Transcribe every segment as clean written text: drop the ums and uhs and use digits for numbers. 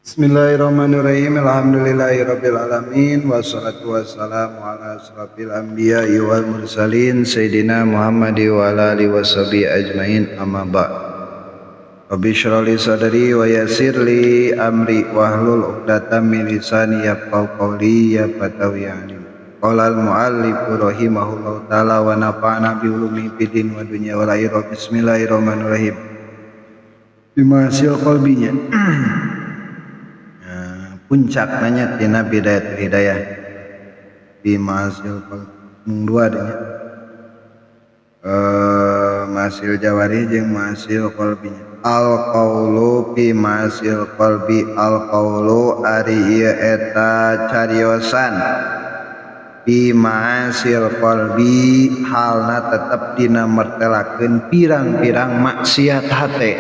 Bismillahirrahmanirrahim. Alhamdulillahirabbil alamin wassalatu wassalamu ala asrafil anbiya'i wal mursalin sayyidina Muhammad wa ala alihi washabihi ajmain amma ba'd. Rabbi shrah li sadri wa yassir li amri wahlul 'uqdatam min lisani yafqahu qawli ya fatawi alim. Qala al muallif rahimahullahu taala wa nafa'ana bi ulumihi fid din wa dunya wal akhirah. Bismillahirrahmanirrahim. Bima hasil qalbinya. Puncak nanya tina bidayatul hidayah di mahasil dua adanya mahasil jawari jeung mahasil qalbinya. Al qaulu fi mahasil qalbi, al qaulu ari ieu eta cariosan fi mahasil qalbi halna tetep dina mertelakeun pirang-pirang maksiat hate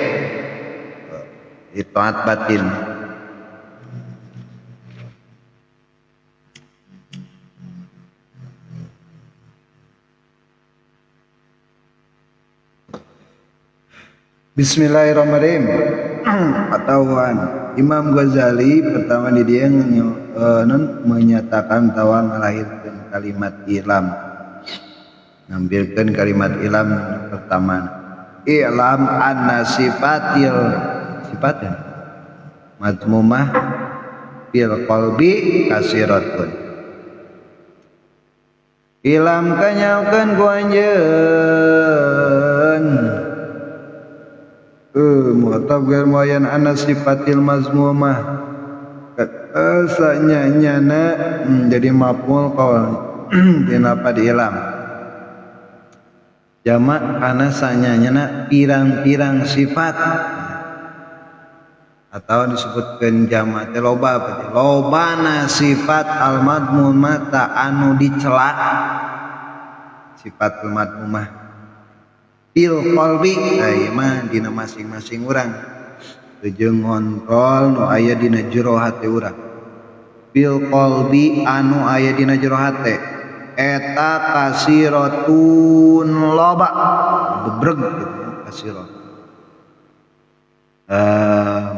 itaat batin. Bismillahirrahmanirrahim. Atauan Imam Ghazali pertama di dia menyatakan tawa ngalahirkeun kalimat ilam, ngambilkeun kalimat ilam pertama. I'lam anna sifatil sifatnya madmumah fil qalbi kasiratun. Ilam kanyaukeun ku anjeun muatab gair muayyan anna sifatil mazmumah sanya nyana jadi maf'ul qaul dina padi ilam jamak kana sanya nyana pirang-pirang sifat atau disebutkan jamak teh loba berarti lobana sifat al madmumah ta anu dicela sifatul madmumah fil qalbi ai mah dina masing-masing urang jeung ngontrol nu aya dina jero hate urang. Fil qalbi anu aya dina jero hate eta kasiratun loba bebreg gitu kasirat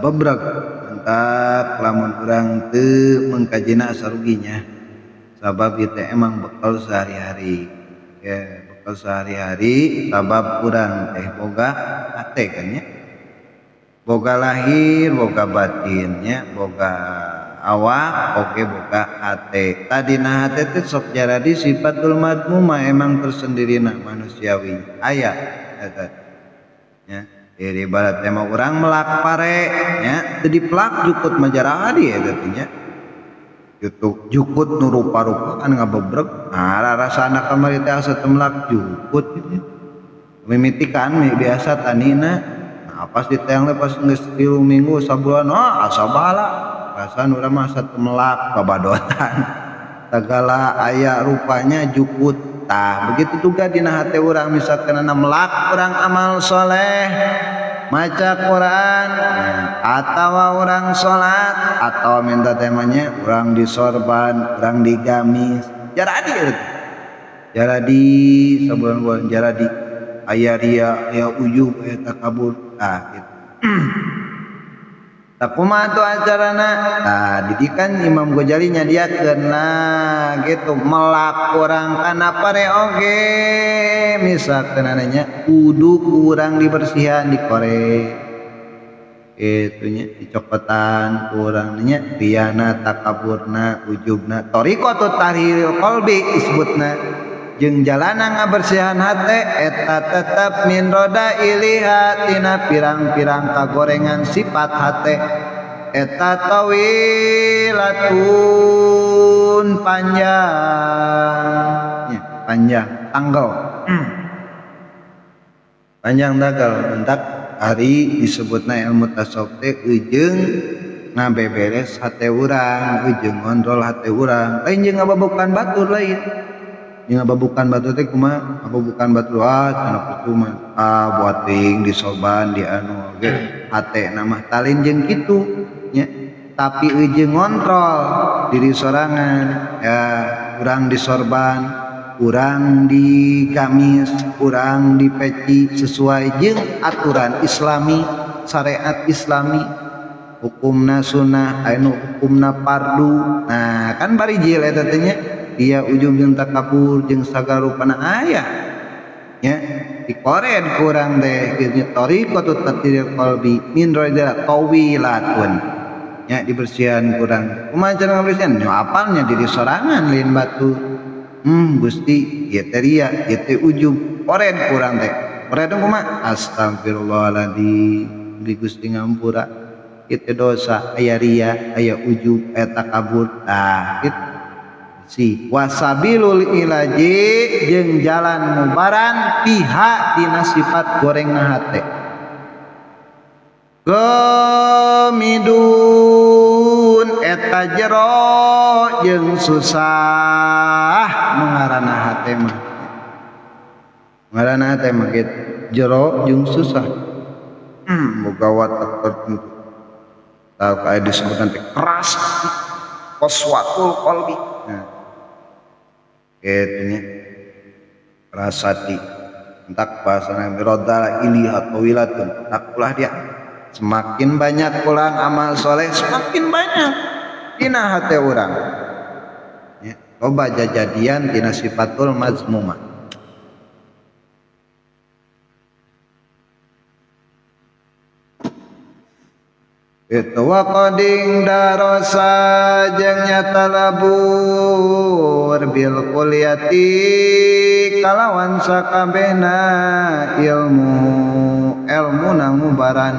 bebreg entak lamun urang teu mengkajina saruginya sabab ieu teh emang bekal sehari-hari ya. Sehari-hari sabab urang teh boga hate kan nya, boga lahir boga batin nya, boga awak oke boga hate. Tadina hate teh sok jaradi sifatul madmumah emang tersendirina manusiawi aya eta nya. Jadi ibarat teh mah urang melak pare nya teu dipelak jukut mah jaradi eta teh nya. Jukut nu rupa-rupa kan ngabebreg. Nah rasana kamari teh asa teu melak jukut gitu. Mimiti kan biasa tanina. Nah pas diteang pas geus 3 minggu sabulan ah asa bala. Rasana urang mah asa teu melak babadotan. Sagala aya rupanya jukut. Tah begitu juga dina hate urang misalkan melak urang amal soleh maca Quran atau orang sholat atau minta temanya orang disorban, orang digamis jaradi jaradi sebulan-bulan jaradi aya ria aya ujub aya takabur ah gitu. Takumaha tu acarana nah didikan Imam Ghazali nyadiakeun nah gitu melak urang kana pare oge misalkan nya kudu kurang dibersihan dikorek itunya dicokotan kurangnya riana takaburna ujubna thariqatu tahlil qalbi disebutna jeung jalana ngabersihan hate eta tetep min roda iliha tina pirang-pirang kagorengan sifat hate eta tawilatun panjang ya, panjang tanggal panjang tanggal entak hari disebutna ilmu tasawuf teh ujung ngabeberes hate urang ujung ngontrol hate urang lain jeung ngababukan batur lain jeung ngababukan batur teh kumaha ngababukan batur ah cenah percuma ah buat ting disoban di anu oge hate mah talin jeung kitu nya tapi ujung ngontrol diri sorangan ya urang disorban urang di gamis, urang di peci sesuai jeung aturan Islami, syariat Islami. hukumna sunnah aya nu hukumna fardu. Nah kan bari jil eta teh nya dia ujub jeung takabur jeung sagarupana aya nya dikored kurang teh kitu tariqatut tathhiril qalbi min rajala tawilatun nya dibersihan kurang kumaha cara ngabersihan nya apalnya diri sorangan lain batu Gusti ieu teh riya ieu teh ujub kored kurang teh kored kumaha astagfirullahaladzim di Gusti ngampura ieu teh dosa aya riya aya ujub aya takabur tah kitu si wasabilul ilaji jeung jalan mubaran piha dina sifat gorengna hate gemidun eta jero jeung susah nu ngaranna hate mah ngaranna hate mah kitu jero jeung susah boga watak tertentu tah aya disebutan teh keras qaswatul qalbi. Nah kitu nya rasati entak bahasana mirodala ili atau wilatun tak ulah dia semakin banyak kurang amal soleh semakin banyak dina hate urang ya, loba jajadian dina sifatul mazmumah. Itu wa qading darosa jeung nyata labur bil kuliati kalawan sakabehna ilmu ilmu nang mubaran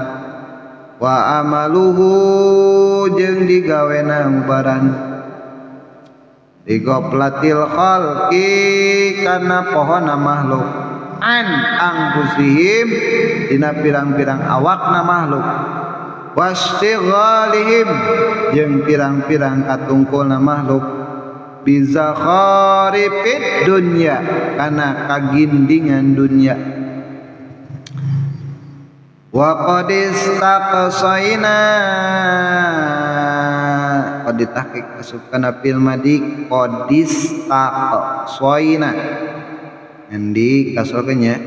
wa amaluhu jeung digawena mubaran digoplatil khalqi kana pohona makhluk an angfusihim dina pirang-pirang awakna makhluk wastighalihim jeung pirang-pirang katungkulna makhluk bizakharifid dunya kana kagindingan dunya wa qad istaqsaina qad tahqiq asupkana fil madi qad istaqsaina endi kasokeun nya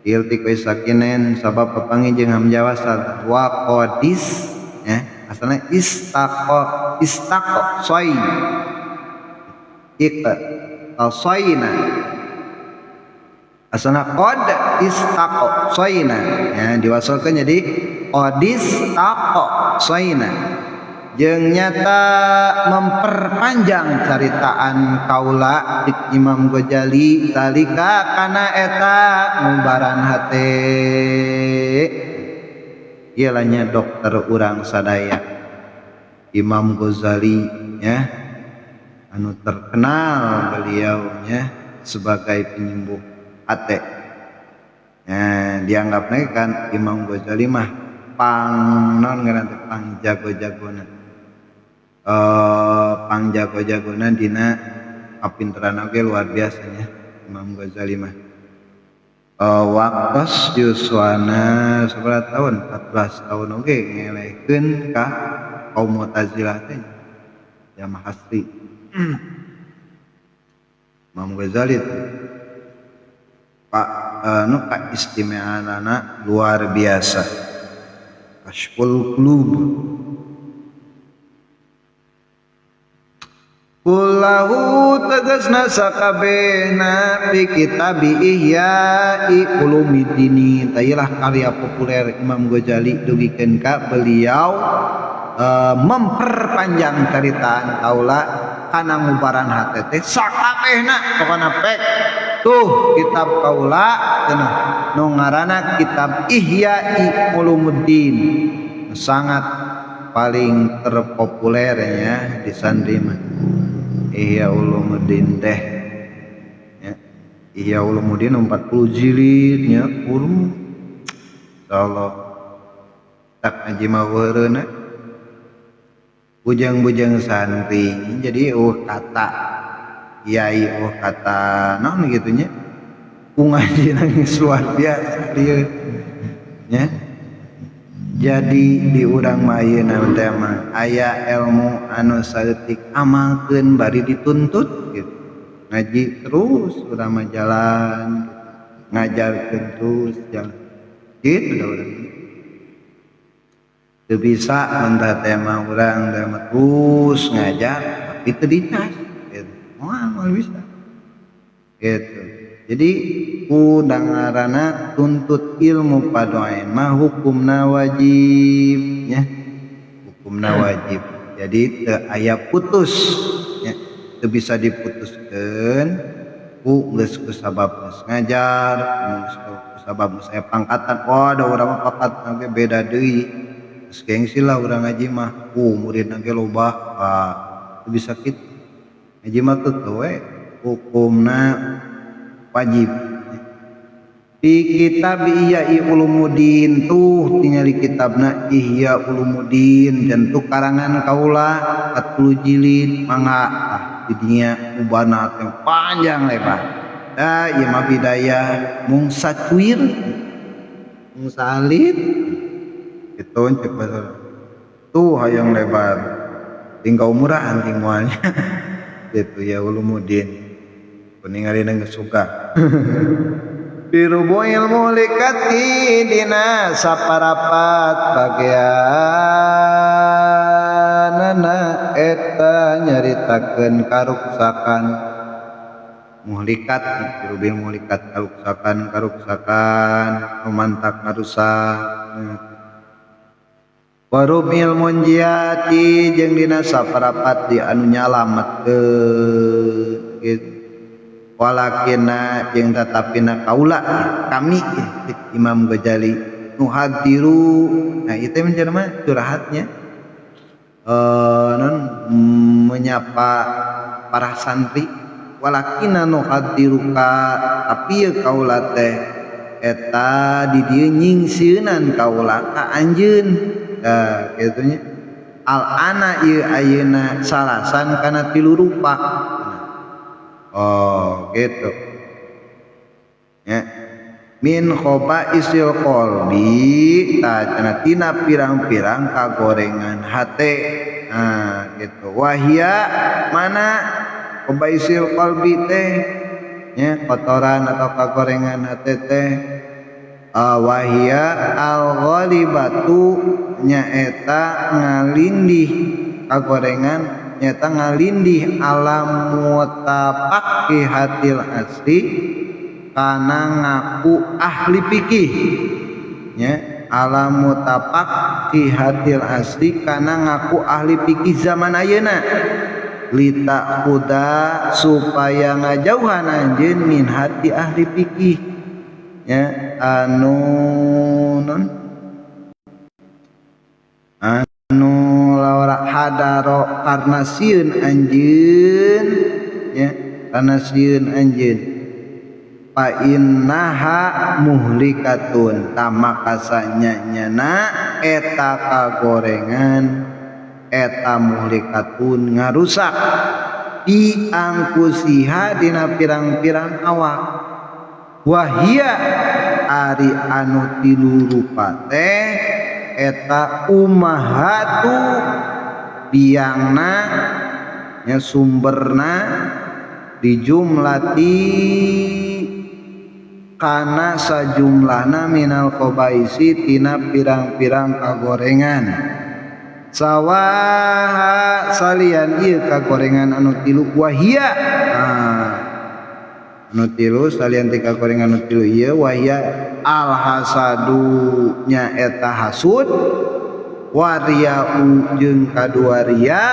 iltiqai sakinen sabab papangi jeung hamzah wasal wa qadis ya asalna istaqo istaqo soi iqa soina asalna qad istaqo soina ya diwasalkeun jadi qadis taqo soina jeung nyata memperpanjang caritaan kaula cik Imam Ghazali talika kana eta ngubaran hate ieu lah nya dokter urang sadaya Imam Ghazali ya anu terkenal beliau nya sebagai penyembuh hate. Nah, dianggapnya kan Imam Ghazali mah pang non ngaran teh pang jago-jagona. Pang jago-jagona dina kapinteran oge luar biasanya Imam Ghazali mah. Waktos yuswana sabaraha tahun 14 tahun oge ngelehkeun ka kaum Mu'tazilah teh jamaah hasri. Imam Ghazali teh Pak nu kaistimewaanana luar biasa. Kasyful qulub kullahu tegasna sakabehna fi kitabi Ihya'i Ulumuddin. Tailah karya populer Imam Ghazali dugikeun ka beliau memperpanjang caritaan kaula kana ngubaran hate teh sakabehna pokona pek tuh kitab kaula cenah nu ngaranna kitab Ihya'i Ulumuddin sangat paling terpopulernya di santri mah Ihya Ulumuddin teh ya. Ihya Ulumuddin 40 jilid nya urung insyaallah tak ngaji mah weureuna bujang-bujang santri jadi kata kiai kata naon kitu nya ku ngaji nangis luar biasa lieu nya. Jadi di urang mah ayeuna teh mah aya ilmu anu saeutik amalkeun bari dituntut gitu. Ngaji terus urang mah jalan gitu. Ngajarkeun terus jalan. Gitu da urang. Teu bisa mentah teh mah urang teh mah terus ngajak tapi teu dicas gitu. Moal bisa. Gitu. Jadi ku dangarana tuntut ilmu padoain mah hukumna wajib nya. Hukumna wajib. Jadi teu aya putus nya, teu bisa diputuskeun ku geus kusabab geus ngajar, geus kusabab geus aya pangkatan. Oh, da urang mah pangkat ge beda deui. Geus gengsi lah urang ngaji mah, muridna ge loba, teu bisa kitu. Ngaji mah teu we hukumna wajib. Di kitab Ihya Ulumuddin tuh tingali kitabna Ihya Ulumuddin tentu karangan kaula 40 jilid mangga di dinya ubana teh panjang lebar. Da ieu mah bidayah mung sacuir mung salit kitu cek bahasa tuh hayang lebar tinggal murahan ting moalnya gitu ya Ulumuddin ningali geus suka. Birubuil muhlikati dina saparapat bagianana eta nyaritakeun karuksakan muhlikat birubil muhlikat karuksakan karuksakan numantak ngarusak warubil munjiati jeung dina saparapat di anu nyalametkeun gitu. Walakina jeung tatapina kaula kami Imam Ghazali nuhadiru. Nah itu menjadi mah curhatnya non menyapa para santri walakina nuhadiruka tapi ye kaula teh eta di dieu nyingsieunan kaula ka anjeun kitu nya al ana ieu ayeuna salasan kana tilu rupa. Oh gitu ya. Min khobaisil qalbi ta tina pirang-pirang kagorengan hate. Nah gitu wahia mana khobaisil qalbi teh nya kotoran atau kagorengan hate teh wahia al ghalibatu nyaeta ngalindih kagorengan nyata ngalindih alam mutafaqihatil asli kana ngaku ahli fikih nya alam mutafaqihatil asli kana ngaku ahli fikih zaman ayeuna litakuda supaya ngajauhan anjeun min hati ahli fikih nya anu non anu laura hadaro karena sieun anjeun nya karena sieun anjeun fa innaha muhlikatun tamakasanya nyana eta kagorengan eta muhlikatun ngarusak di angkusiha dina pirang-pirang awak wahia ari anu tilu rupa teh eta umahatu biangna nya sumberna dijumlati kana sajumlahna minal qabaisi tina pirang-pirang kagorengan sawaha salian ieu kagorengan anu tilu wahia anu tilu salian ti kagorengan anu tilu ieu wahia al hasadu nya eta hasud wariya'u jeung kadua riya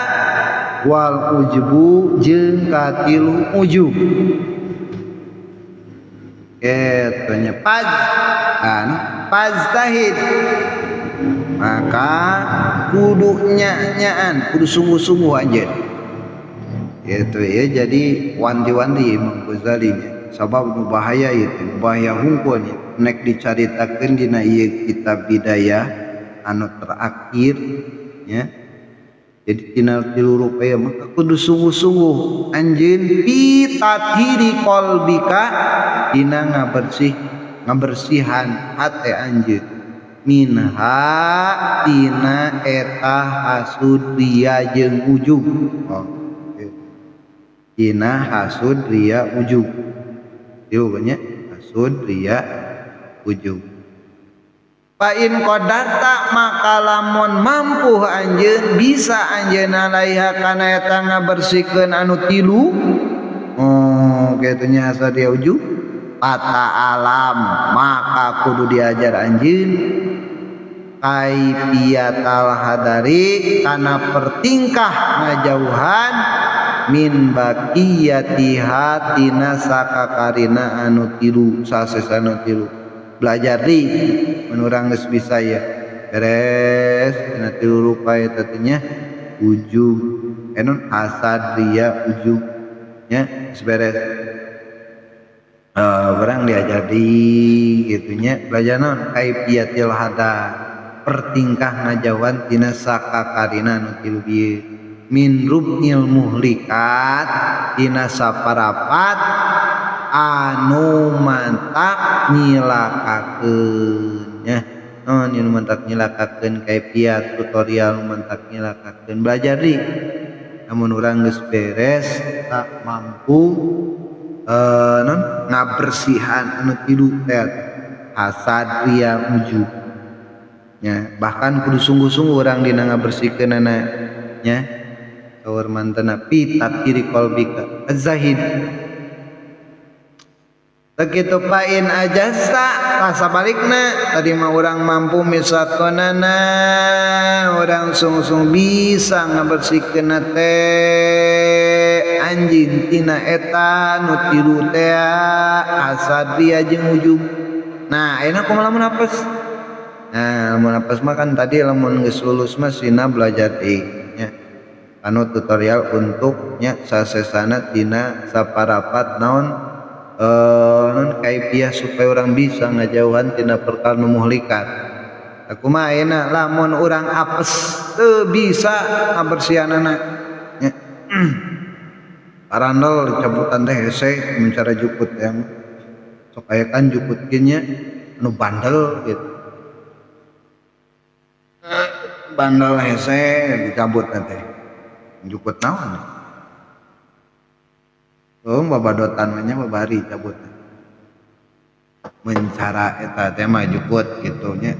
wal ujbu jeung katilu ujub kitu nya paz anu paztahid maka kudu nya-nyaan kudu sungguh-sungguh anjeun gitu ya. Jadi wanti-wanti Imam Ghazali nya sabab nu bahaya itu bahaya hungkul nya nek dicaritakeun dina ieu kitab Bidayah anu terakhir ya. Jadi tina tilu rupa ya maka kudu sungguh-sungguh anjeun fi tathiri qalbika dina ngabersihan hate anjeun minha tina eta hasud riya jeung ujub. Oh, tina hasud riya ujub tilu nya hasud riya ujub. Fa in qadarta maka lamun mampu anjeun bisa anjeun alaiha kana eta ngabersihkeun anu tilu. Oh kitu nya hasad dia ujub pata alam maka kudu diajar anjeun kaifiyatal hadari kana pertingkah ngajauhan min baqiyatiha tina sakakarina anu tilu sasesa anu tilu. Belajar di menurang geus bisa ya beres tina tilu rupa eta teh nya ujub enun hasad riya ujub nya geus beres. Urang diajar di kitu nya belajar naon kaifiyatil hadar pertingkah ngajauhan tina sakakarina anu tilu bieu min rubnil muhlikat tina saparapat anu mantak nyilakakeun nya. Naon anu mantak nyilakakeun kaifiat tutorial mantak nyilakakeun belajar di lamun urang geus beres tak mampu non ngabersihan anu tilu teh hasad riya ujub nya. Bahkan kudu sungguh-sungguh urang dina ngabersihkeunana nya. Saur mantena fi tathiri qalbika az-zahid. Begitu pain ajasta sabalikna tadi mah urang mampu misakonana urang sungsung bisa ngabersihkeun teh anjing tina eta nu tilu teh hasad riya jeung ujub. Nah ayeuna kumaha lamun apes? Nah lamun apes mah kan tadi lamun geus lulus mah sina belajar deui nya anu tutorial untuk nya sasesana tina saparapat naon non kaifiah supaya orang bisa ngajauhan tina perkara nu muhlikat. Kumaha ayeuna lamun urang apes teu bisa ngabersihanana nya. Parandol cabutan teh hese mun cara jukut yang sok aya kan jukut ge nya anu bandel gitu. Bandel hese dicabut teh. Jukut naon? Oh, babadotan nya babari cabut. Mencara eta teh mah jukut kitu nya.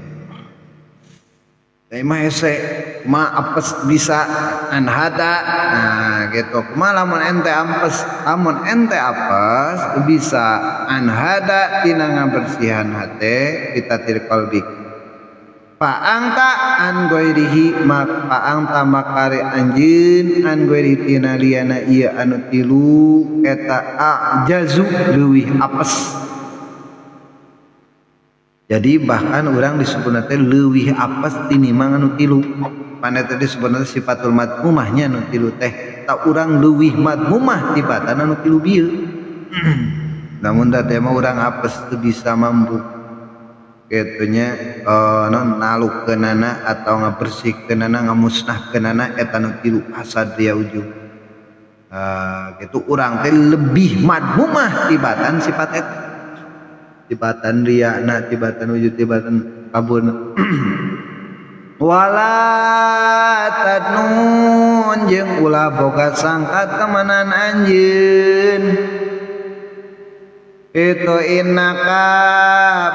Teh mah hese ma apes bisa anhada. Nah, gitu. Kumaha lamun ente ampes, lamun ente apes bisa anhada tina ngabersihan hate pitatir qalbi. Paangta an goirihi mak paangta makare anjeun an goirihi tina liana ieu anu tilu eta ajazu leuwih apes. Jadi bahkan urang disebutna teh leuwih apes tinimbang anu tilu. Pan eta disebutna sifatul madmumahnya anu tilu teh tak urang leuwih madmumah tibatan anu tilu bieu. Namun da teh mah urang apes teu bisa mampu kitunya non nalukkeunana atau ngabersihkeunana ngamusnahkeunana eta nu tilu hasad riya ujub. Kitu urang teh lebih madmumah tibatan sifat eta. Tibatan riyana, tibatan ujub, tibatan kabun. Wala tadnun jeung ulah boga sangka temanan anjeun. Itu innaka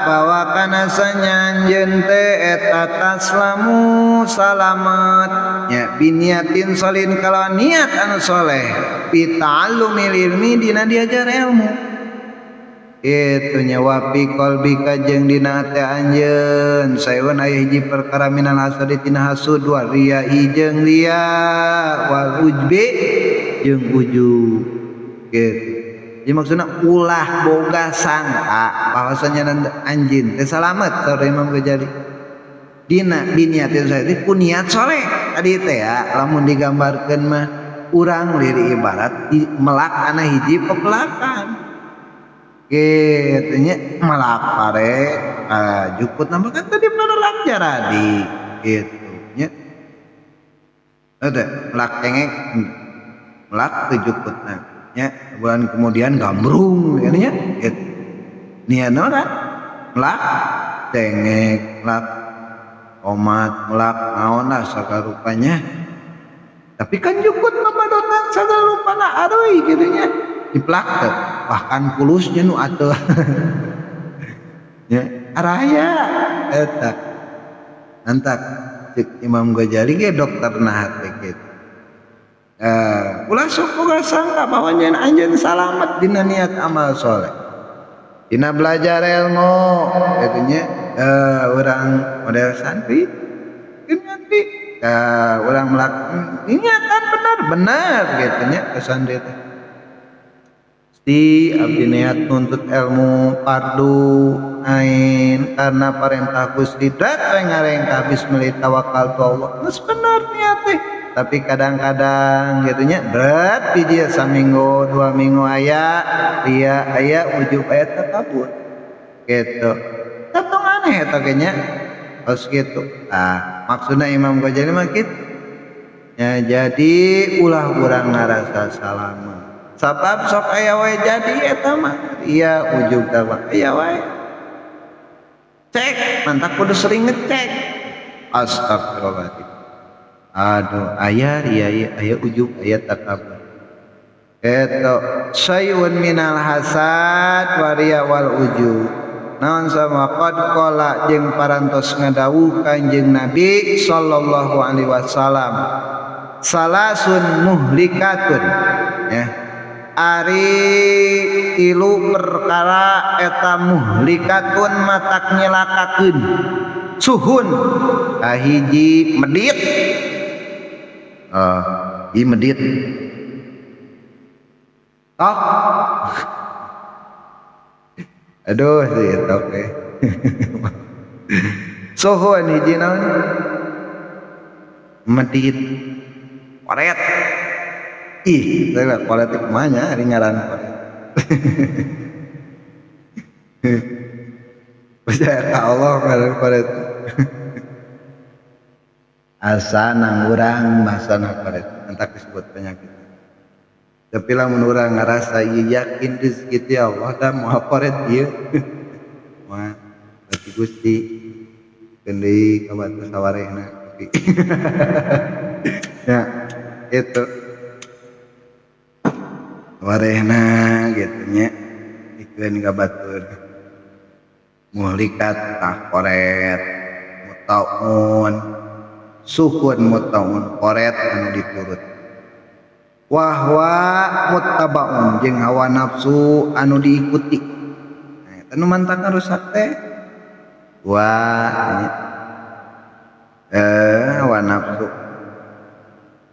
bahwa kana sanyanjeun teh eta taslamu salamet nya biniatin solin kalawan niat anu soleh bi ta'allumil ilmi dina diajar ilmu. Itu nya wa fi qalbika jeung dina hate anjeun saeun aya hiji perkara minal hasadi tina hasud wa riya jeung riya wal ujbi jeung ujub gitu. Jadi maksudnya ulah boga sangka bahwasanya anjin teh salamet saur Imam Ghazali. Dina biniatin soleh ku niat soleh tadi teh ya lamun digambarkeun mah urang liri ibarat melak kana hiji pepelakan. Kitu nya melak pare jukut nambah kan tadi melak jaradi kitu nya. Eta melak cengek melak teu jukutna. Ya, bulan kemudian gambrung nya gitu. Niat ora melak cengek melak tomat melak naon lah sagarupanya. Tapi kan jukut babadotan sagarupana areuy kitu nya. Diplak teh bahkan pulusnya nu atuh. Nya araya eta. Antak cek Imam Ghazali ge dokter na hate kitu. Ulah sok boga sangka bahwa nyen anjeun salamet dina niat amal soleh. Dina belajar ilmu kitu nya urang model santri santri urang melakukan niatan benar-benar gitu nya ke santri teh. Di abdi niat nuntut ilmu fardu ain karena perintah Gusti dat we ngarengkah bismillah tawakal tu Allah. Geus bener niat teh. Tapi kadang-kadang gitu nya berat hiji saminggu dua minggu aya ria aya ujub aya takabur gitu. Tong aneh eta ge nya. Harus gitu. Ah, maksudna Imam Ghazali mah kitu. Ya jadi ulah urang ngarasa salama. Sabab sok aya wae jadi eta mah iya ujub tah aya wae. Cek, mantak kudu sering ngecek. Astagfirullahaladzim. Aduh, aya ria aya ujub aya takabur. Eta syai'un minal hasad wa riya wal ujub. Naon sama qad qala jeung parantos ngadawuh Kanjeng Nabi sallallahu alaihi wasallam. Salasun muhlikatun ya. Ari tilu perkara eta muhlikatun matak nyelakakeun. Suhun kahiji medit. I medit. Tok. Aduh sih tok eh. Suhun hiji naon? Medit. Koret. Ih, saya koret kumanya ari ngaran koret. Percaya ka Allah ngaran koret. Asa nang urang masana koret, entak disebut penyakit. Tapi lamun urang ngarasa ieu yakin rezeki ti Allah da moal koret ieu. Moal bagi Gusti keun deui ka batu sawarehna. Ya, itu. Warehna gitu nya dikeun ka batur. Muhlikat tah koret mutaun suhun mutaun koret anu diturut. Wahwa muttabaun jeung hawa nafsu anu diikuti. Nah, eta nu mantak rusak teh. Wah hawa nafsu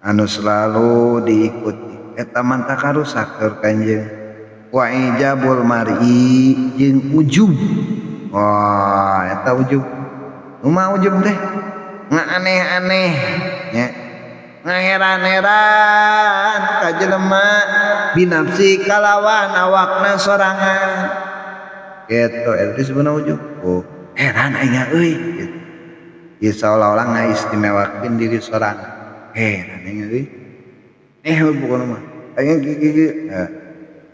anu selalu diikuti. Eta mantak rusak keur kanjeng. Wa ijabul mar'i jeung ujub. Wah, eta ujub. Kumaha ujub teh? Ngaaneh-aneh nya. Ngaheran-heran ka jelema binafsi kalawan awakna sorangan. Gitu, eta disebutna ujub. Oh, heran aing euy gitu. Ieu saolah-olah ngaistimewakeun diri sorangan. Heran aing euy. Bukan mah. Aing gigi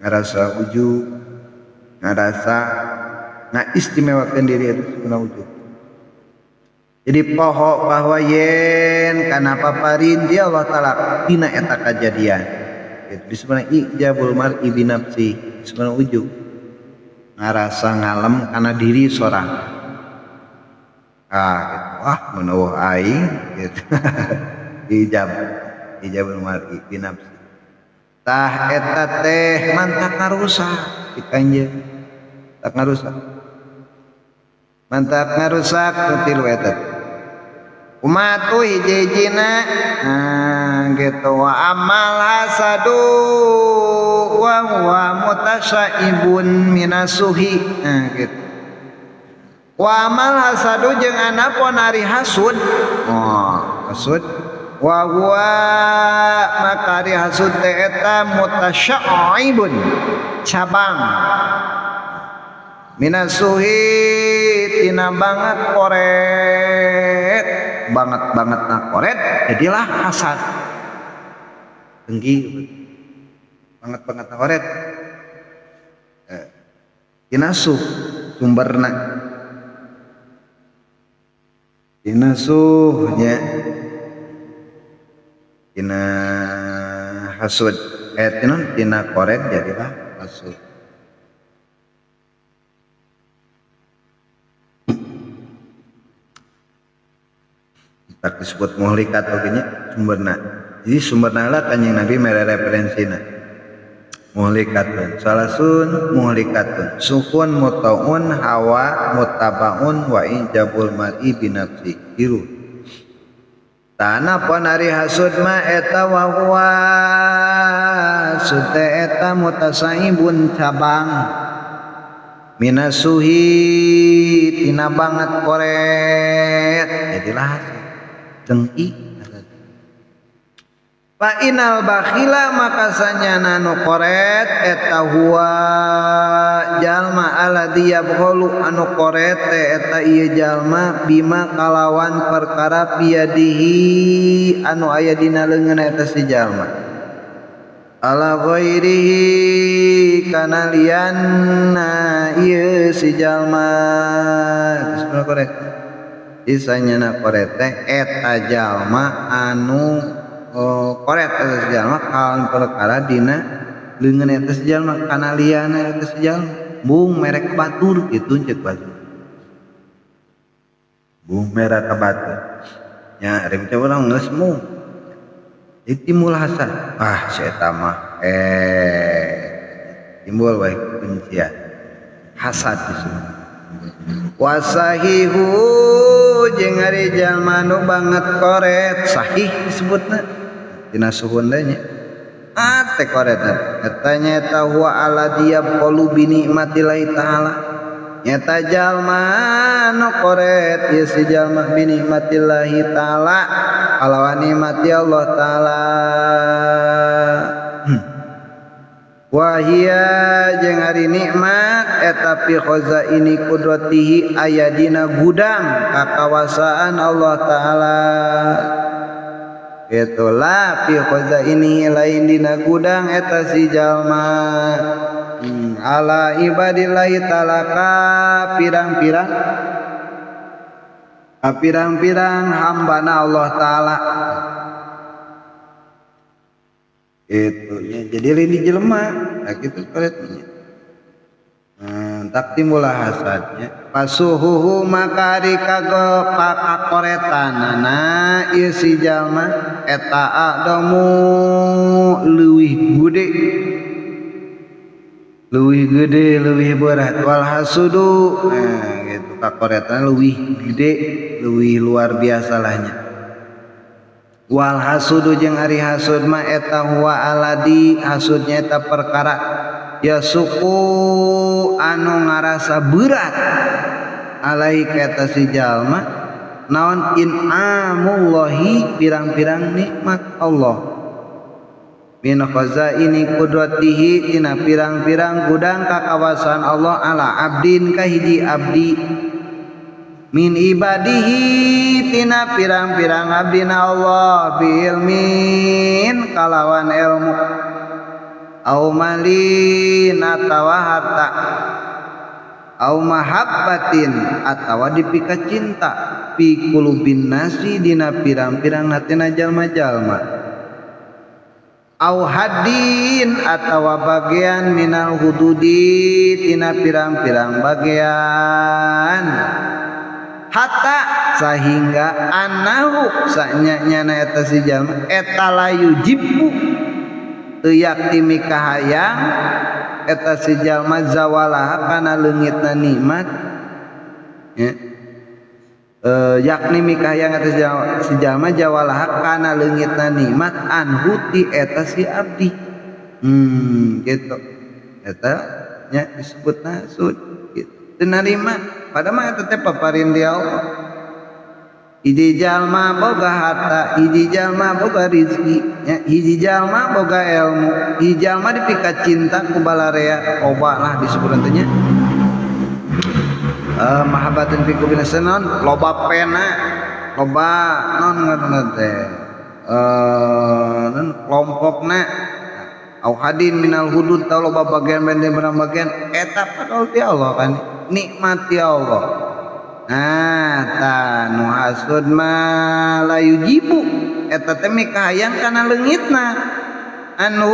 ngarasa ujub, ngarasa ngaistimewakeun diri itu sebenarnya ujub. Jadi poho bahwa yen kana paparin dia Allah Ta'ala dina eta kajadian. Itu disebutna ijabul mar'i bi nafsi, disebutna ujub. Ngarasa ngalem kana diri sorangan. Ah, gitu. Wah, mun aing gitu. Ijabul mar'i bi nafsi. Tah eta teh mantak ngarusak di kanjeng. Tak ngarusak. Mantak ngarusak nu tilu eta. Kumaha tuh hiji-hijina? Nah, gitu wa amal hasadu wa huwa mutasyaibun minasuhi. Nah, gitu. Wa amal hasadu jeung anapun ari hasud. Oh, hasud wa huwa maka ari hasud teh eta mutasyaibun cabang minasuhi tina banget koret banget banget na koret jadilah hasad dengki banget banget na koret tina suh sumberna tina suhnya tina hasud tina koret jadilah hasud. Tak disebut muhlikat oge nya sumberna. Jadi sumberna lah Kanjeng Nabi mere referensina. Muhlikatun salasun muhlikatun sukun mutaun hawa mutabaun wa ijabul mar'i binafsi hiru. Tanah pon ari hasud ma eta wa huwa hasud eta mutasaibun cabang minasuhi tina banget koret jadilah hasud dengki. Fa inal bakhila maka sanyana nu koret eta huwa jalma alladzi yabkhulu anu koret eta ieu jalma bima kalawan perkara biadihi anu aya dina leungeun eta si jalma ala ghairihi kana lianna ieu si jalma. Geus koret isanyana koret teh eta jalma anu koret eta si jalma kalawan perkara dina leungeun eta si jalma kana liana eta si jalma bung merek batur kitu ceuk batur bung merek batur nya rem teh urang geus mung timbul hasad ah si eta mah timbul wae kebencian hasad disebut wasahihu jeung ari jalma nu banget koret sahih disebutna dina suhun deui nya teh koretna eta nyaeta huwa alladzi yabqalu bi nikmatillahi ta'ala nyata jalma nu koret ieu si jalma bi nikmatillahi ta'ala kalawan nikmat Allah ta'ala. Wahia jeung ari nikmat eta fi khazaini qudratihi aya dina gudang kakawasaan Allah ta'ala. Itulah fi khazaini lain dina gudang eta si jalma ala ibadillahi ta'ala ka pirang-pirang pirang-pirang hambana Allah ta'ala. Itu ya, jadi lain di jelema nah kitu koretnya. Tak timbul hasadnya pasuhuhu maka ari kakoretanana ieu si jalma eta adamu leuwih gede leuwih gede leuwih berat wal hasudu. Nah gitu kakoretan leuwih gede leuwih luar biasa lahnya. Wal hasudu jeung ari hasud mah eta huwa aladi hasudnya eta perkara ya suku anu ngarasa berat alai ka si jalma naon in'amullahi pirang-pirang nikmat Allah min khazaini qudratihi tina pirang-pirang gudang kakawasan Allah ala abdin ka hiji abdi min ibadihi tina pirang-pirang abdina Allah bi ilmin kalawan ilmu au malin atawa harta au mahabbatin atawa dipika cinta fi qulubin nasi dina pirang-pirang hatina jalma-jalma au hadin atawa bagian minal hududi tina pirang-pirang bagian hatta sehingga anahu sanyanya eta si jalma eta layu jibu teu yakti mikahayang eta si jalma zawalaha kana leungitna nikmat ya. Yakni mikahayang eta si jalma jawalaha kana leungitna nikmat anhu ti eta si abdi gitu eta nya disebutna hasud gitu teu narima padahal mah eta teh paparin di Allah. Hiji jalma boga harta, hiji jalma boga rizki, ya, hiji jalma boga ilmu, hiji jalma dipika cinta ku balarea, loba lah disebut teh nya. Mahabbatin fi qulubin non loba pena, loba non ngaranna teh. Non kelompokna au hadin minal hudud tau loba bagian bende barang bagian eta padahal ti Allah kan nikmat ti Allah. Nah, ta nu hasud mah la yujibu eta teh mikahayang kana leungitna anu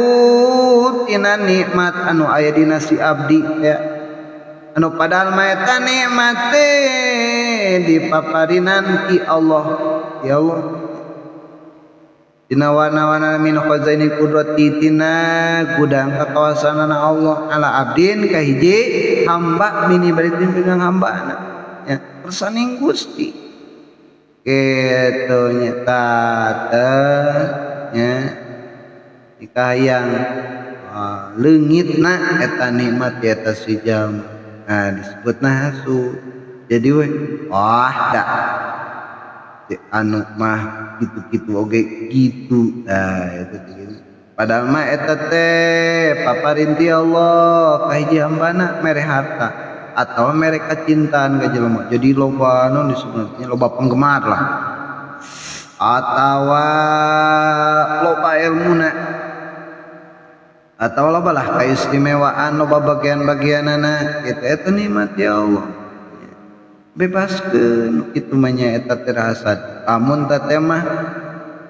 tina nikmat anu aya dina si abdi ya. Anu padahal mah eta nikmat teh dipaparinan ti Allah. Ya Allah dina warna-warna min khazaini qudrati tina gudang kakawasanana Allah ala abdin ka hiji hamba mini baritin dengan hambana nya kersaning Gusti kitu nya teh nya dikahayang leungitna eta nikmat di atas si jalma nah disebutna hasud jadi we wah da si anu mah gitu-gitu oge gitu nah itu gitu. Padahal mah eta teh paparinti Allah ka hiji hambana mere harta atau mere kacintaan ka jelema jadi loba nu disebutnya loba penggemar lah atawa loba ilmuna atau loba lah keistimewaan loba bagian-bagianana gitu eta nikmat ya Allah bebaskeun kitu mah nya eta teh hasad lamun teh mah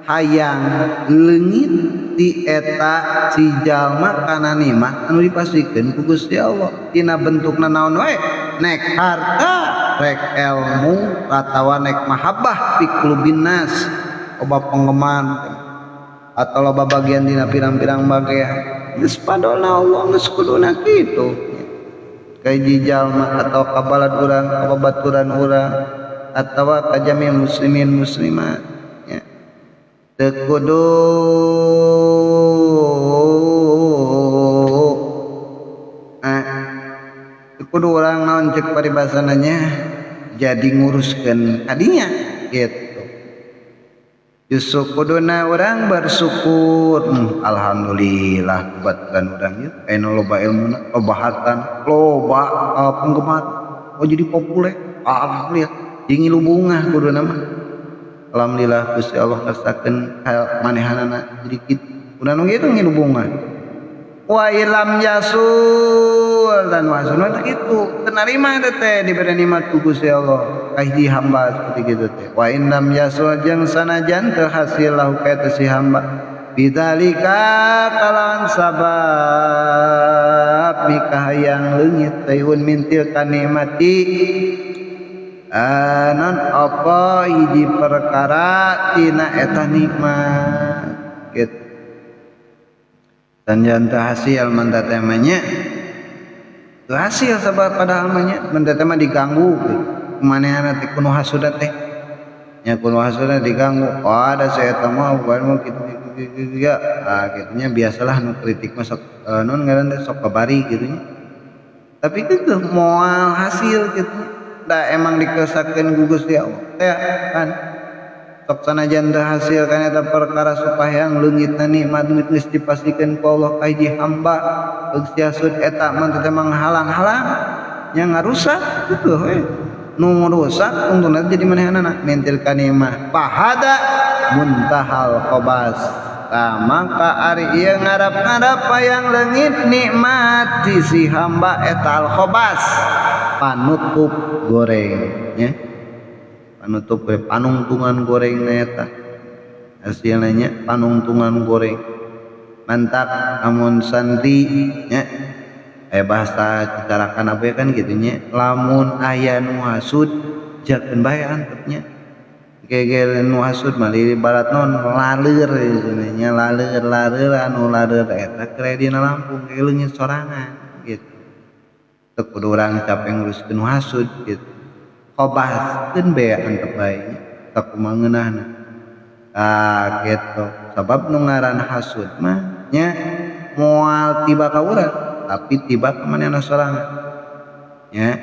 hayang leungit di eta si jalma kana nikmat anu dipasikeun ku Gusti Allah tina bentukna naon wae nek harta rek ilmu atawa nek mahabbah fi qulubin nas loba penggemar atau loba bagian dina pirang-pirang bagian geus padona Allah geus kuduna kitu ka hiji jalma atau ka balad urang ka babaturan urang atawa ka jami muslimin muslimat nya teu kudu kudu urang naon cek paribasana nya jadi nguruskeun kadinya gitu. Justru kuduna urang bersyukur alhamdulillah kubaturan urang ieu aya loba ilmuna loba hartana loba penggemar oh jadi populer alhamdulillah jeung ngilu bungah kuduna mah alhamdulillah Gusti Allah ngersakeun manehanana jadi kitu kuduna nu kitu ngilu bungah wa ilam yasul dan wasun teh kitu teu narima teh teh dibere nikmat ku Gusti Allah ka hiji hamba seperti kitu teh wa innam yasul jeung sanajan teu hasil lahu ka eta si hamba bidzalika kalawan sabab mikahayang leungit tayun mintil kanikmati non apa hiji perkara tina eta nikmat kitu dan jangan hasil mandatemanya hasil sebab padahal mah mandatema diganggu manehna teh kuno hasuda teh nya kuno hasuda diganggu oh ada saya eta mah bukan kitu kitu ya ah kitunya biasalah nu kritik mah sok non ngaran teh sok kabari kitu nya tapi kitu moal hasil kitu da emang dikesakeun ku Gusti Allah teh kan sok sanajan teu hasil kana eta perkara supaya leungitna nikmat geus dipastikeun ku Allah ka hiji hamba geus hasud eta mah teh manghalang-halang nya ngarusak kitu we nu ngarusak untungna jadi manehanana mentil ka nikmah pahada muntahal qobas tah maka ari ieu ngarap-ngarap hayang leungit nikmat di si hamba eta al khobas panutup goreng nya panutup panungtungan goreng eta hasilnya nya panungtungan goreng mantak amun santri nya aya bahasa cicarakan apa kan kitu nya lamun aya nu hasud jakeun bae antep nya gegel nu hasud mah ibarat non laleur nya laleur laleur anu laleur eta keur dina Lampung ge leungit sorangan gitu teu kudu urang capek nguruskeun nu hasud gitu kobaskeun bae antep bae nya sakumaha ngeunahna ah gitu sabab nu ngaran hasud mah nya moal tiba ka urang tapi tiba ka manehna sorangan nya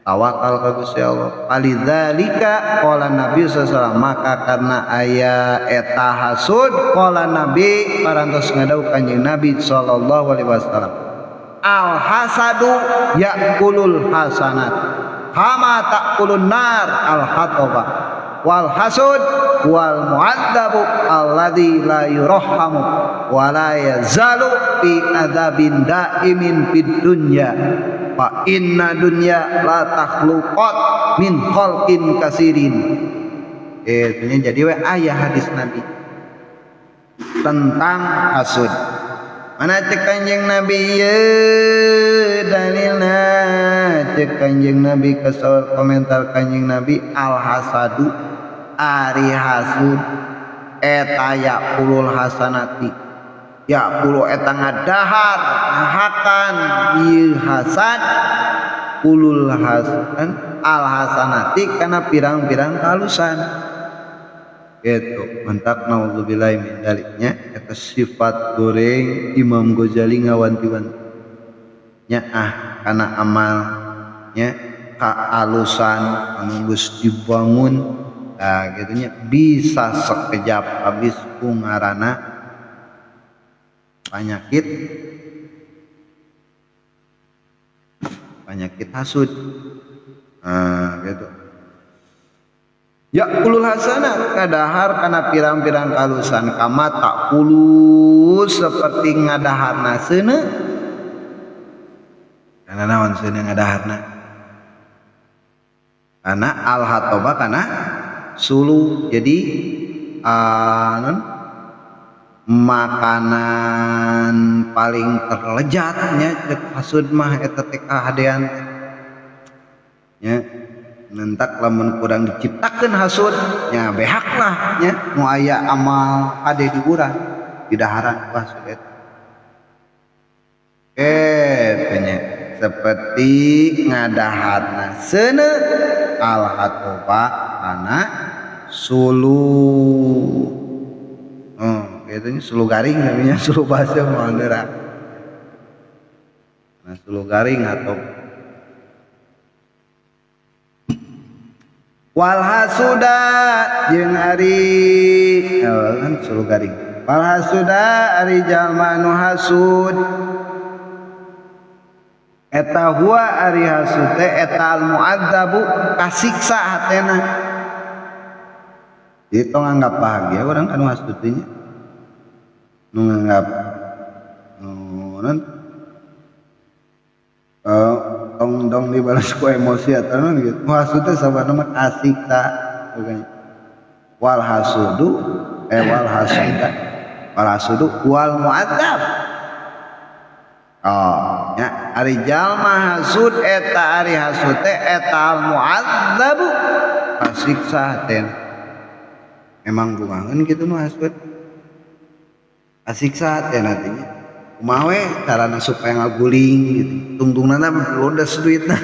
tawakal ka Gusti Allah falidzalika qala Nabi sallallahu alaihi wasallam maka karena aya eta hasud qala Nabi parantos ngadau Kanjeng Nabi sallallahu alaihi wasallam al hasadu ya'kulul hasanat kama ta'kulun nar al hataba wal hasud wal mu'adzabu alladzi la yurhamu wa la yazalu fi adzabin daimin fid dunya fa inna dunya la takhluqat min khalqin kasirin. Itunya jadi we aya hadis Nabi tentang hasud. Mana cek Kanjeng Nabi ye dalilna cek Kanjeng Nabi kesal komentar Kanjeng Nabi al hasadu Ari hasud eta yaqulul hasanati yaqulu eta ngadahar ngahakan ieu hasad kulul hasan al hasanati kana pirang-pirang kalusan gitu. Mantak naudzubillahi min daliknya eta sifat goreng Imam Ghazali ngawanti-wanti nya ah kana amal nya kaalusan anu geus dibangun nah gitu nya bisa sekejap habis ku ngaranna penyakit hasud. Nah gitu. Ya kulul hasanah kadahar kana pirang-pirang kalusan kama tak kulu seperti ngadaharna seuneu. Kana naon seuneu ngadaharna? Kana al hatoba kana sulu. Jadi makanan paling terlejatnya cek hasud mah eta teh kahadean nya. Nentak lamun kurang diciptakeun hasud nya behak lah nya nu aya amal hade di urang di daharan hasud eta nya seperti ngadaharna seuneu al hatoba kana sulu. Gitu nya sulu garing namanya sulu baseuh moal deura. Nah sulu garing atau wal hasuda jeung ari kan sulu garing. Wal hasuda ari jalma nu hasud eta huwa ari hasud teh eta al muadzabu kasiksa hatena. Jadi tong anggap bahagia urang anu hasud teh nya. Nu nganggap non tong dong dibalas ku emosi atau non gitu. Hasud teh sabarna mah kasiksa wal hasudu wal hasuda wal hasudu wal muadzab. Oh nya ari jalma hasud eta ari hasud teh eta al muadzabu kasiksa teh. Emang kumaha kitu nu hasud kasiksa teh nantinya. Kumaha we carana supaya ngaguling gitu. Tungtungna ludes duitna.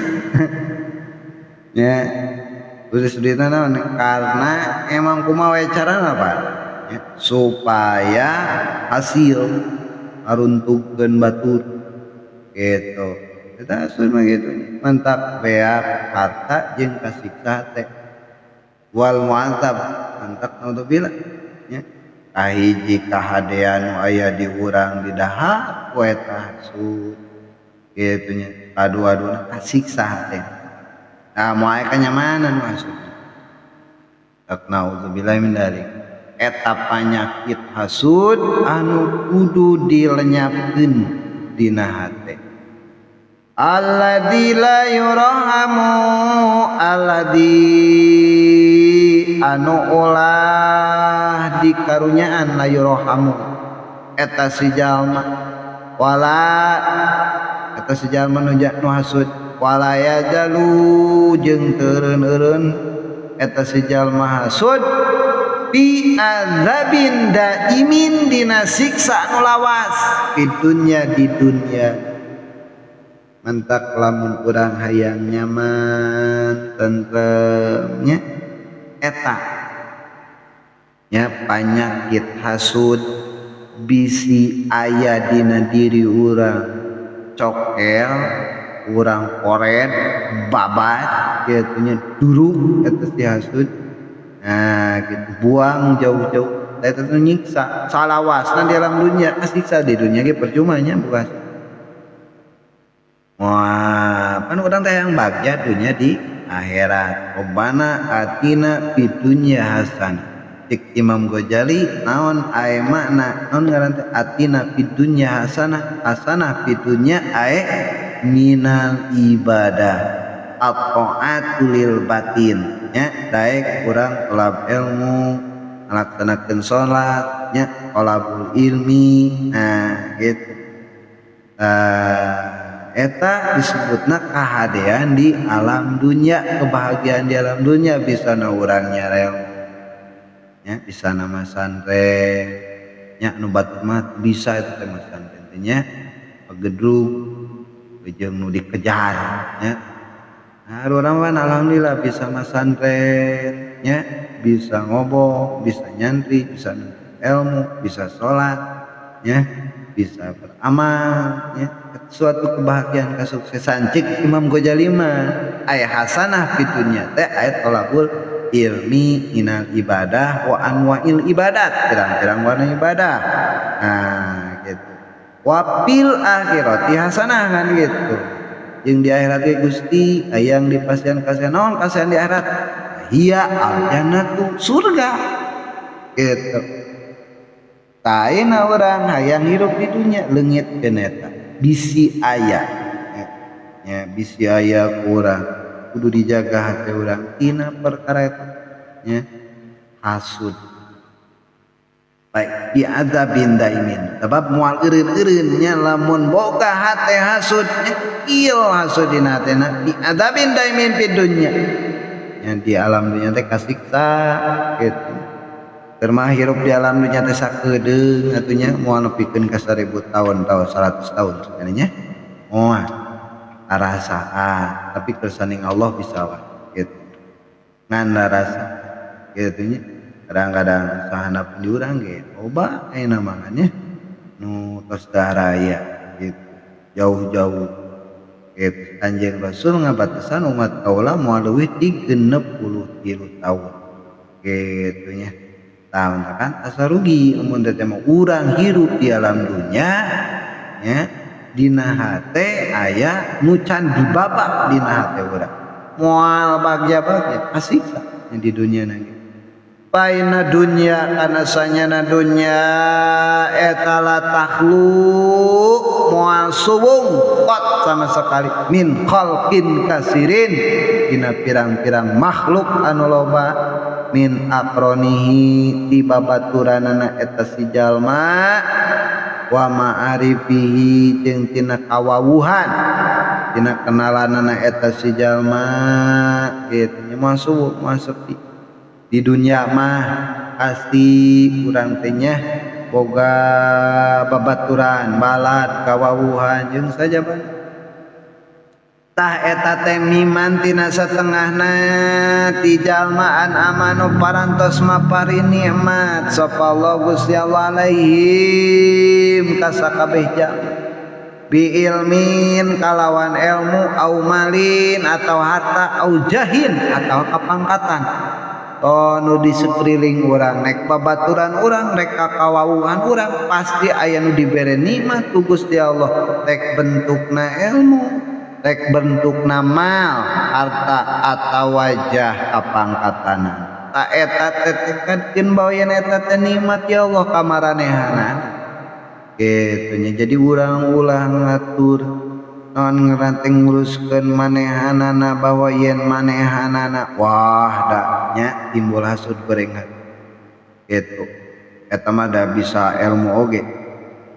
Nya ludes duitna naon karena emang kumaha we carana Pak? Ya, supaya hasil aruntukeun batur gitu. Eta hasud mah gitu. Mantap beak harta jeung kasiksa teh. Wal mu'adzab mantap naudzubillah nya. Kahiji kahadean nu aya di urang di dahar ku eta hasud kitu nya kadua-duana kasiksa teh. Nah moal aya kanyamanan nu hasud. Naudzubillah min dzalik. Eta panyakit hasud anu kudu dilenyapkeun dina hate. Alladzi la yurhamu alladzi anu ulah dikarunyaan la yurhamu eta si jalma wala eta si jalma nu hasud wala yajalu jeung teureun-eureun eta si jalma hasud bi azabin daimin dina siksa anu lawas di dunya di dunya. Mantak lamun urang hayang nyaman tentremnya eta nya panyakit hasud bisi aya dina diri urang cokel urang koret babat kitu nya duruk eta si hasud. Nah gitu buang jauh-jauh eta teh nyiksa salawasna di alam dunia kasiksa di dunia ge percuma nya bukan. Wah, pan urang teh yang bagja dunia di akhirat. Rabbana atina fid dunya hasanah. Cek Imam Ghazali naon ae makna naon ngaran teh atina fid dunya hasanah, hasanah fid dunya ae minal ibadah at-ta'atu lil batin. Nya daek urang tolab ilmu, ngalaksanakeun salat, nya tolabul ilmi. Nah, gitu. Eta disebutna kahadean di alam dunia, kebahagiaan di alam dunia bisa na urang nyarel Nya bisa nama santren nya nu batur mah bisa eta teh masantren teh nya pagedrug jeung nu dikejar nya. Nah, urang mah alhamdulillah bisa masantren nya, bisa ngobong, bisa nyantri, bisa ilmu, bisa salat nya, bisa beramal nya, suatu kebahagiaan kesuksesan cek Imam Ghazali mah aya hasanah pitunya teh aya tolabul ilmi inal ibadah wa anwa'il ibadat, pirang-pirang warna ibadah. Nah gitu. Wapil akhirati hasanah kan gitu. Jeung di akhirat ge Gusti hayang dipasihan kasihan naon kasihan di akhirat? Hiya al jannatu surga gitu. Taina urang hayang hirup di dunya leungit eta bisi aya nya, bisi aya kurang kudu dijaga hati urang tina perkara eta nya hasud. Baik diazabin daimin sebab moal eureun-eureun nya lamun boga hate hasud nyekil hasud dina hatena diazabin daimin fid dunya nya, di alam dunya teh kasiksa gitu. Keur mah hirup di alam dunya teh sakedeung atuh nya moal nepikeun ka 1000 tahun atawa 100 tahun sebenarnya nya moal karasaan, tapi kersaning Allah bisa wae gitu ngan rasa gitu nya. Kadang-kadang sahana pun di urang ge loba ayeuna mah nya nu tos daraya gitu jauh-jauh gitu. Kanjeng Rasul ngabatasan umat kaula moal leuwih ti 63 tahun gitu nya. Tah kan asa rugi mun teh mah urang hirup di alam dunya nya dina hate aya nu can dibabak dina hate urang moal bagja-bagja asiksa di dunya na ge. Paina dunya kana sanyana dunya eta la takhlu moal suwung kot sama sekali min khalqin kasirin dina pirang-pirang makhluk anu loba min akronihi ti babaturanana eta si jalma wa ma'arifihi jeung tina kawawuhan tina kenalanana eta si jalma kitu nya moal suwung moal sepi di dunia mah pasti urang teh nya boga babaturan balad kawawuhan jeung sajabana. Tah eta teh miman tina satengahna ti jalmaan amanu parantos mapari nikmat sapa Allah Gusti Allah alaihim ka sakabeh jalma bi ilmin kalawan ilmu au malin atau harta au jahin atau kapangkatan. Oh nu di sekeliling urang nek babaturan urang rek kakawawuhan urang pasti aya nu dibere nikmat ku Gusti Allah rek bentukna ilmu rek bentukna mal harta atau wajah kapangkatana. Ta eta teh tekadkeun bawa yen eta teh nikmat ya Allah ka maranehanana kitu nya. Jadi urang ulah ngatur naon ngaranting nguruskeun manehanana bahwa yen manehanana wah da nya timbul hasud gorengan gitu. Eta mah da bisa ilmu oge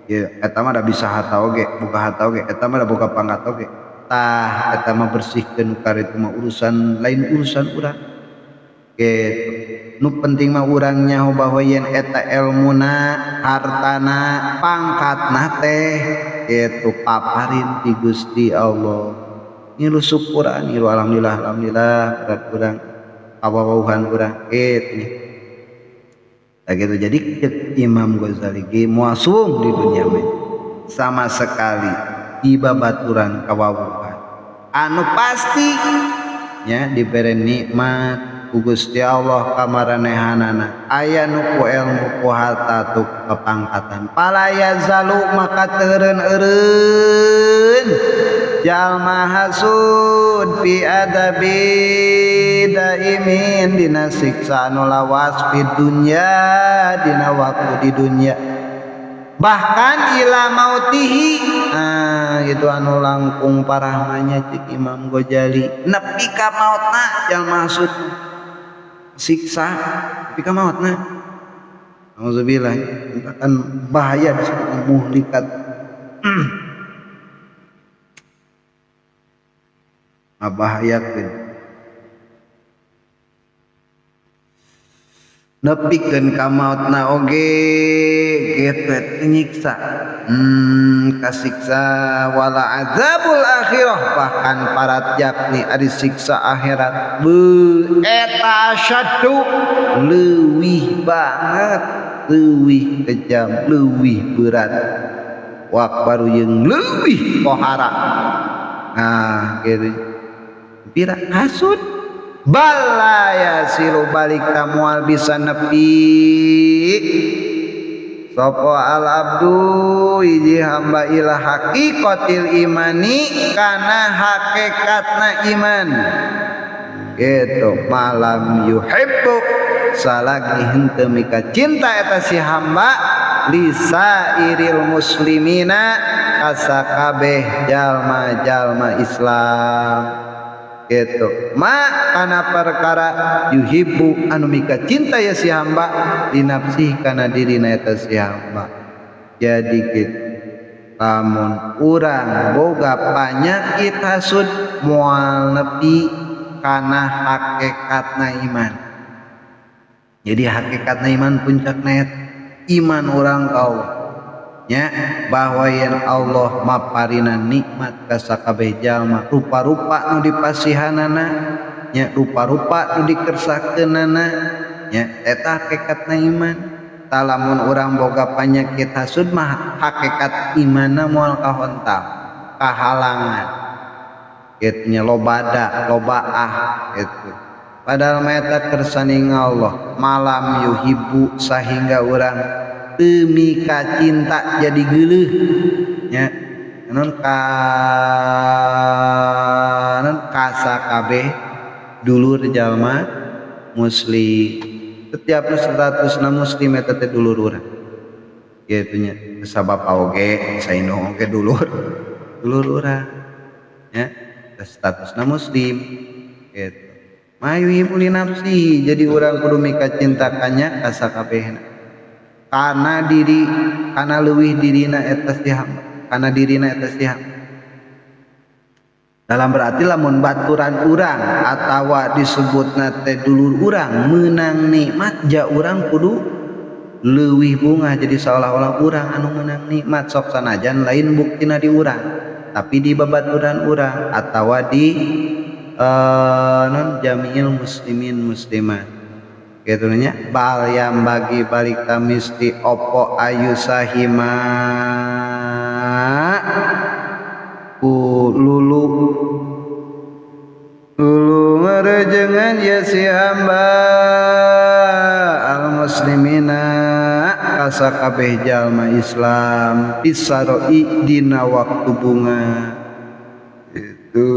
ieu, eta mah da bisa harta oge, buka harta oge, eta mah da boga pangkat oge. Tah eta mah bersihkeun kar itu mah urusan lain urusan urang gitu. Nu penting mah urang nyaho bahwa yen eta elmuna hartana pangkatna teh gitu paparin ti Gusti Allah. Ngilu syukuran, ngilu alhamdulillah, alhamdulillah berat urang kawawuhan urang gitu. Nah, gitu. Jadi cek Imam Ghazali ge moal suwung di dunia mah sama sekali di babaturan kawawuhan anu pasti nya dibere nikmat ku Gusti Allah ka maranehanana aya nu ku ilmu ku harta tu kepangkatan pala yazalu maka teureun-eureun jalma hasud fi adabi daimin dina siksa anu lawas fi dunya dina waktu di dunya bahkan ila mautihi. Nah gitu anu langkung parah mah nya cek Imam Ghazali nepi ka mautna jalma hasud siksa nepi ka mautna. Auzubillah, kan bahaya disebut muhlikat. Ngabahayakeun. Nepikeun ka mautna oge kitu eta nyiksa. Kasiksa wala azabul akhirah bahkan parat yakni ari siksa akhirat. Beuh eta asyaddu leuwih banget, leuwih kejam, leuwih berat. Wakbaru jeung leuwih pohara. Nah gitu. Pira hasud bala ya silu balik moal bisa nepi sapa al abdu hiji hamba ila haqiqatil imani kana hakikatna iman gitu malam yuhibbu salagi henteu mika cinta eta si hamba lisairil muslimina kasakabeh jalma-jalma Islam gitu ma kana perkara yuhibbu anu mika cinta ya si hamba dinafsi kana dirina eta si hamba. Jadi gitu lamun urang boga panyakit hasud moal nepi kana hakikatna iman. Jadi hakikatna iman puncakna eta iman urang ka Allah nya bahwa yen Allah maparina nikmat ka sakabeh jalma rupa-rupa nu dipasihanana nya rupa-rupa nu dikersakeunana nya eta hakikatna iman. Talamun urang boga panyakit hasud mah hakikat imanna moal kahontal kahalangan kitu nya lobada lobaah kitu. Padahal mah eta kersaning Allah malam yuhibbu sahingga urang teu mika cinta jadi geuleuh nya naon ka kasakabeh dulur jalma muslim. Setiap statusna muslim eta teh dulur urang kitu nya sabab oge saindung oge dulur dulur urang nya statusna muslim kitu. Mayu li nafsi jadi urang kudu mika cinta kanya kasakabehna kana diri kana leuwih dirina eta si hamba kana dirina eta si hamba. Dalam berarti lamun baturan urang atawa disebutna teh dulur urang meunang nikmat ja urang kudu leuwih bungah jadi seolah-olah urang anu meunang nikmat sok sanajan lain buktina di urang tapi di babaturan urang atawa di non jami'il muslimin muslimat gitu nya. Bal yang bagi balik kamisti opo ayu sahima ku lulu lulu ngarejengan ya si hamba al muslimina kasakabeh jalma Islam bisaroi dina waktu bunga itu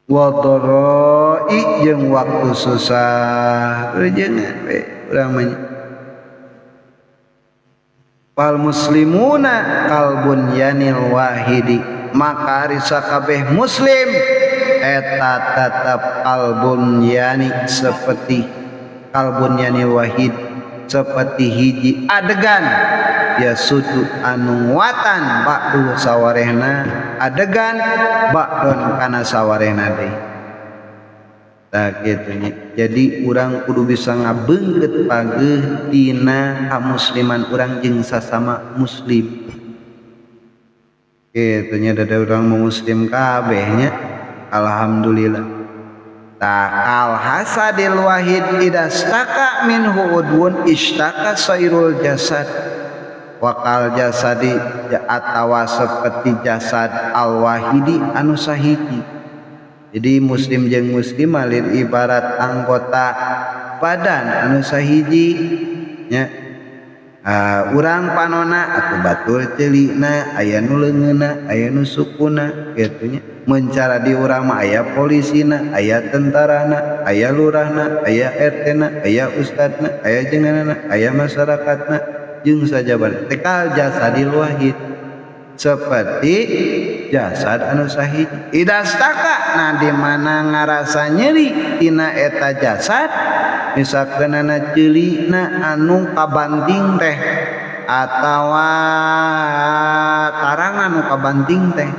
wa dharoi jeung waktu susah rejengan we urang mah. Fal muslimuna kalbun yanil wahidi maka ari sakabeh muslim eta tetep kalbun yani seperti kalbun yanil wahid seperti hiji adegan ya sudu anu nguatan ba'du sawarehna adegan ba'don kana sawarehna deui. Tah kitu nya. Jadi urang kudu bisa ngabeungkeut pageuh dina kamusliman urang jeung sasama muslim. Kitu nya dada urang muslim kabeh nya. Alhamdulillah. Tah al hasadil wahid idastaka minhu udwun ishtaka sairul jasad. Wakal jasadi atawa seperti jasad al wahidi anu sahiji. Jadi muslim jeung muslim alir ibarat anggota badan anu sahiji nya. Urang panona atuh batur ceulina aya nu leungeunna aya nu sukuna kitu nya. Mencara di urang mah aya polisina aya tentarana aya lurahna aya RT-na aya ustadna aya jenganana aya masyarakatna jeung sajabana tekal jasadil wahid seperti jasad anu sahiji. Idastaka nah di mana ngarasa nyeri tina eta jasad misalkeunana ceulina anu kabanting teh atawa tarang anu kabanting teh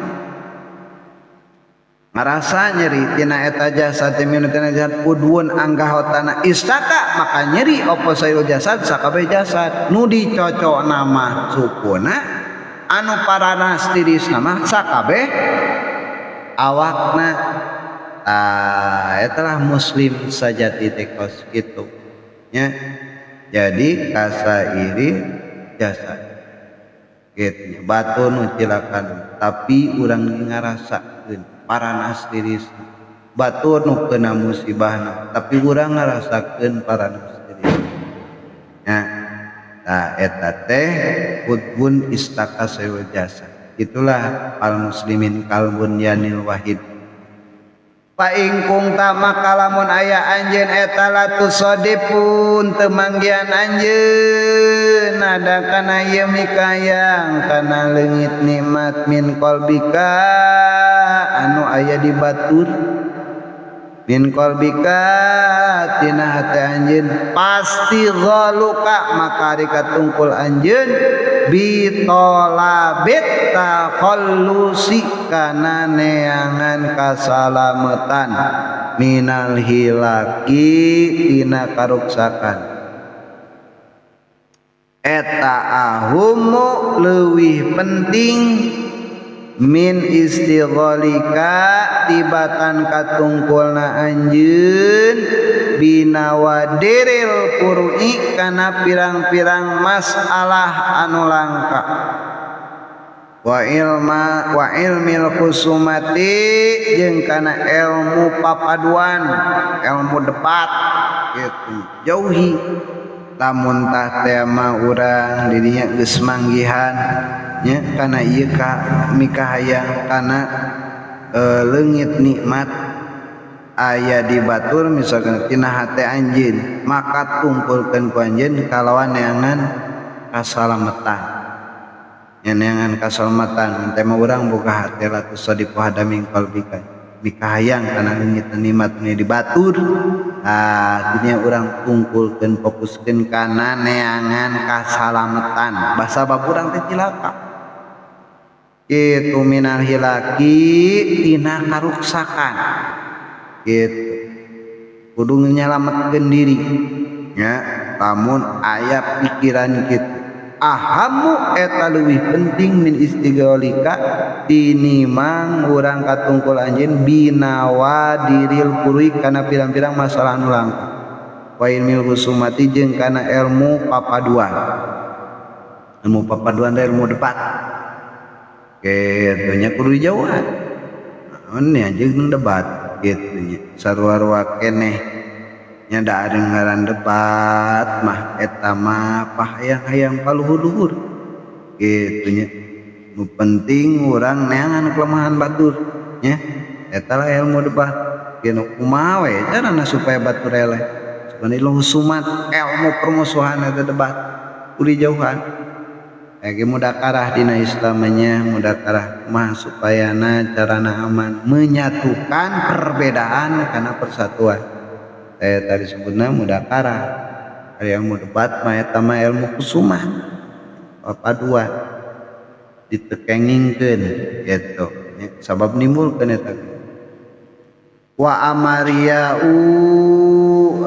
Ngarasa nyeri tina eta jasad tina jasad udwun anggahotana istaka maka nyeri apa sayul jasad sakabeh jasad nu dicocok nama sukuna anu paranas tiris nama sakabeh awakna. Eta lah muslim sajati teh kos kitu nya. Jadi kasairi jasad kitu batu nu cilakan tapi urang ngarasakeun paranas tiris batu nu kena musibahna tapi urang ngarasakeun paranas tiris nya. Tah eta teh udbun istaka sayul jasad. Itulah al muslimin kalbun yanil wahid. Fa ingkung maka lamun aya anjeun eta latusodipun teu manggihan anjeun ada kana ieu mikayang kana leungit nikmat min qalbika anu aya di batur min qalbika tina hate anjeun pasti ghaluka maka ari katungkul anjeun bitolabit takhallusi kana neangan kasalametan minal hilaki tina karuksakan eta ahumu leuwih penting min istighalika tibatan katungkulna anjeun binawadiril qur'i kana pirang-pirang masalah anu langka wa ilma wa ilmil khusumati jeung kana ilmu papaduan ilmu debat gitu jauhi lamun tah teh mah urang dirinya geus manggihan nya kana ieu ka mikahayang kana leungit nikmat aya di batur misalkan tina hate anjeun maka tungkulkeun ku anjeun kalawan neangan kasalametan nya neangan kasalamatan teh mah urang boga hate latus sadiqu hadaming qalbika mikahayang kana leungit nikmat nu di batur artinya urang tungkulkeun fokuskeun kana neangan kasalametan basa bab urang teh cilaka kitu minal hilaki tina karuksakan gitu kudu nyalametkeun diri nya lamun aya pikiran kitu ahamu eta leuwih penting min istighalika tinimang urang katungkul anjeun binawa diril puri kana pirang-pirang masalah anu langka wa ilmil husumati jeung kana ilmu papaduan ilmu papaduan teh ilmu debat kitu nya kudu dijauhan naon nya jeung debat kitu nya sarua-rua keneh nya da ari ngaran debat mah eta mah pahayang-hayang paluhur-luhur kitu nya nu penting urang neangan kelemahan batur nya eta lah ilmu debat kieu kumaha we carana supaya batur eleh supaya husumat ilmu permusuhan eta debat kudu dijauhan ge mudakarah dina Islamnya mudakarah mah supayana carana aman menyatukan perbedaan karena persatuan. Tadi sebutna mudakarah ari ilmu debat mah eta mah ilmu kusumah papaduan ditekengingkeun gitu sabab nimbulkeun eta wa amariyau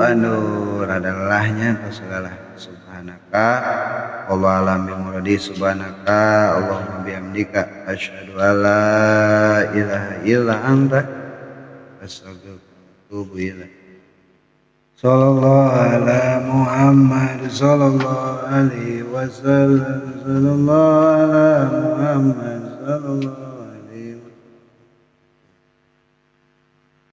anu rada lelahnya segala subhanaka Allah alam bi muradi subhanaka Allahumma bihamdika asyhadu alla ilaha illa anta astaghfiruka wa atubu ilaik. Sallallahu ala Muhammad sallallahu alaihi wasallam sallallahu ala Muhammad sallallahu